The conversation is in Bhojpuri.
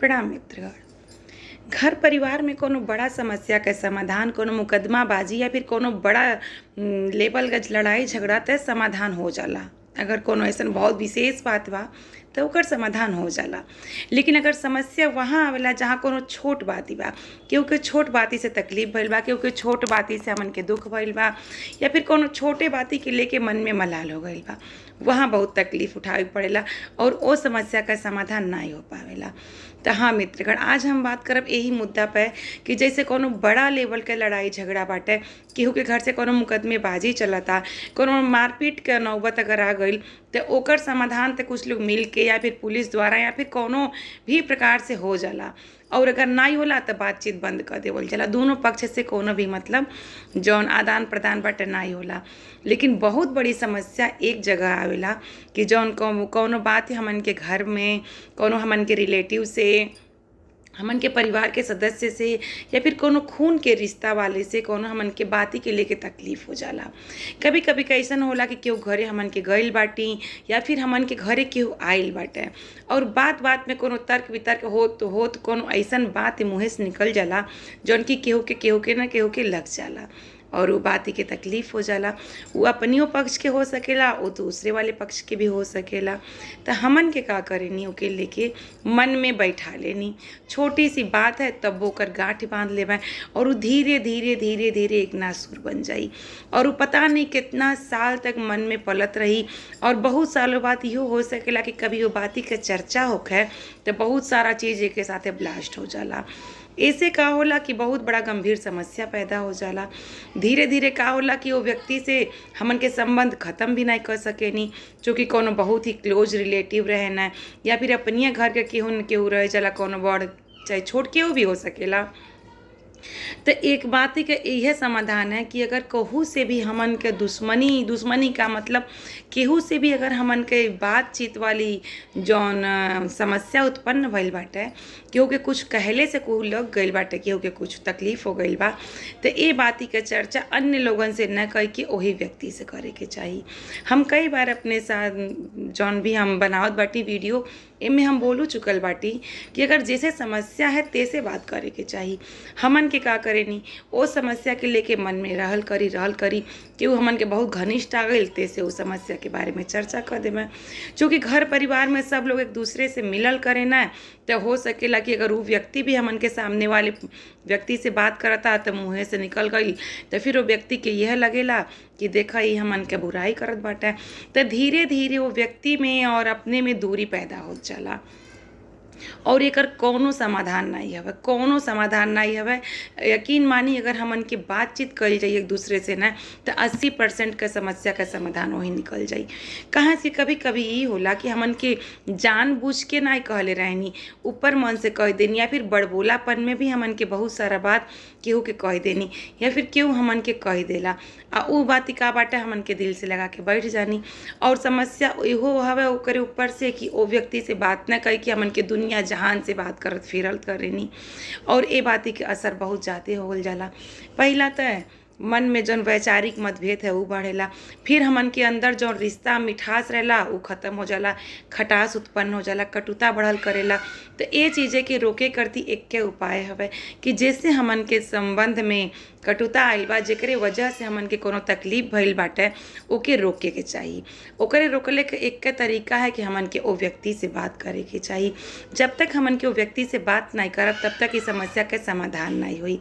प्रणाम मित्रगण। घर परिवार में कोनो बड़ा समस्या के समाधान कोनो मुकदमाबाजी या फिर कोनो बड़ा लेवल के लड़ाई झगड़ा त समाधान हो जाला। अगर कोनो अइसन बहुत विशेष बात बा त ओकर समाधान हो जाला। लेकिन अगर समस्या वहाँ आवेला जहाँ कोनो छोट बात बा, केहू के छोट बाती से तकलीफ भइल बा, केहू के छोट बाती से हमन के दुख भइल बा, या फिर कोनो छोटे बाती के लेके मन में मलाल हो गइल बा, वहाँ बहुत तकलीफ उठावे के पड़ेला और ओ समस्या का समाधान नाहीं हो पावेला। त हाँ मित्रगण, आज हम बात करब एही मुद्दा पे कि जैसे कोनो बड़ा लेवल के लड़ाई झगड़ा बाटे, केहू के घर से कोनो मुकदमेबाजी चलता, कोनो मारपीट के नौबत अगर आ गइल त ओकर समाधान त कुछ लोग मिल के या फिर पुलिस द्वारा या फिर कोनो भी प्रकार से हो जाला। और अगर नाहीं होला त बातचीत बंद कर देवल जाला। दोनों पक्ष से कोनो भी मतलब जौन आदान प्रदान बाटे नाहीं होला। लेकिन बहुत बड़ी समस्या एक जगह आवेला कि जौन कौनो बात हमन के घर में कोनो हमन के रिलेटिव से, हमन के परिवार के सदस्य से या फिर कोनो खून के रिश्ता वाले से कोनो हमन के बाती के लेके तकलीफ हो जाला। कभी कभी कैसन होला कि केहू घरे हमन के गइल बाटी या फिर हमन के घरे केहू आइल बाटे और बात बात में कोनो तर्क वितर्क होत होत कोनो अइसन बात मुँहे से निकल जाला जौन कि केहू के ना केहू के लग जाला और उ बात के तकलीफ हो जाला। उ अपनियो पक्ष के हो सकेला, उ दूसरे वाले पक्ष के भी हो सकेला। त हमन के का करेनी, ओके लेके मन में बैठा लेनी। छोटी सी बात है तब ओकर गांठ बांध लेबै और उ धीरे धीरे धीरे धीरे एक नासुर बन जाई और उ पता नहीं कितना साल तक मन में पलत रही। और बहुत सालों बाद इहो हो सकेला कि कभी वो बाती के चर्चा होखे त बहुत सारा चीज़ एके साथे ब्लास्ट हो जाला। एसे का होला कि बहुत बड़ा गंभीर समस्या पैदा हो जाला। धीरे धीरे का होला कि वो व्यक्ति से हमन के संबंध खत्म भी नाहीं कर सकेनी, चूँकि कोनो बहुत ही क्लोज रिलेटिव रहे न या फिर अपनिए घर के केहू न केहू रह जाला, कोनो बड़ चाहे छोट केहू भी हो सकेला। त एक बात के इहे समाधान है कि अगर कहू से भी हमन के दुश्मनी, दुश्मनी का मतलब केहू से भी अगर हमन के बातचीत वाली जौन समस्या उत्पन्न भइल बाटे, केहू के कुछ कहले से केहू लग गइल बाटे, केहू के कुछ तकलीफ हो गइल बा, त ए बाती के चर्चा अन्य लोगन से न कह के ओही व्यक्ति से करे के चाही। हम कई बार अपने साथ जौन भी हम बनावत बाटी वीडियो, एमे हम बोलू चुकल बाटी कि अगर जैसे समस्या है तैसे बात करे के चाही। हमन के का करेनी, ओ समस्या के लेके मन में रहल करी रहल करी, केहू हमन के बहुत घनिष्ठ आ गइल तैसे उ समस्या के बारे में चर्चा कर देबै। चूँकि घर परिवार में सब लोग एक दूसरे से मिलल करे न, त हो सकेला कि अगर उ व्यक्ति भी हमन के सामने वाले व्यक्ति से बात करता त मुँहे से निकल गइल त फिर वो व्यक्ति के यह लगेला कि देखा ई हमन के बुराई करत बाटे। त धीरे धीरे वो व्यक्ति में और अपने में दूरी पैदा होत जाला और एकर कौनो समाधान नहीं हवे, कौनो समाधान नहीं हवे। यकीन मानी अगर हमन के बातचीत कइल जाई एक दूसरे से न त 80% के समस्या का समाधान वही निकल जाई। कहाँ से कभी कभी ई होला कि हमन के जानबूझ के नहीं कहले रहनी, ऊपर मन से कह देनी या फिर बड़बोलापन में भी हमन के बहुत सारा बात केहू के कह देनी या फिर केहू हमन के कह देला आ उ बात का बाटे हमन के दिल से लगा के बैठ जानी। और समस्या इहो हवे ओकरे ऊपर से कि ओ व्यक्ति से बात न कह के हमन के दुनिया जहान से बात करत फिरल करेनी और ए बाती के असर बहुत ज़्यादे होल जाला। पहिला त मन में जौन वैचारिक मतभेद है उ बढ़ेला, फिर हमन के अंदर जौन रिश्ता मिठास रहेला उ खत्म हो जाला, खटास उत्पन्न हो जाला, कटुता बढ़ल करेला। त ए चीज़े के रोके करती एक्के उपाय हवे कि जैसे हमन के संबंध में कटुता आइल बा, जेकरे वजह से हमन के कोनो तकलीफ भइल बाटे, ओके रोके के चाही। ओकरे रोकले के एक्के तरीका है कि हमन के ओ व्यक्ति से बात करे के चाही। जब तक हमन के ओ व्यक्ति से बात नाहीं करब तब तक ई समस्या के समाधान नाहीं होई।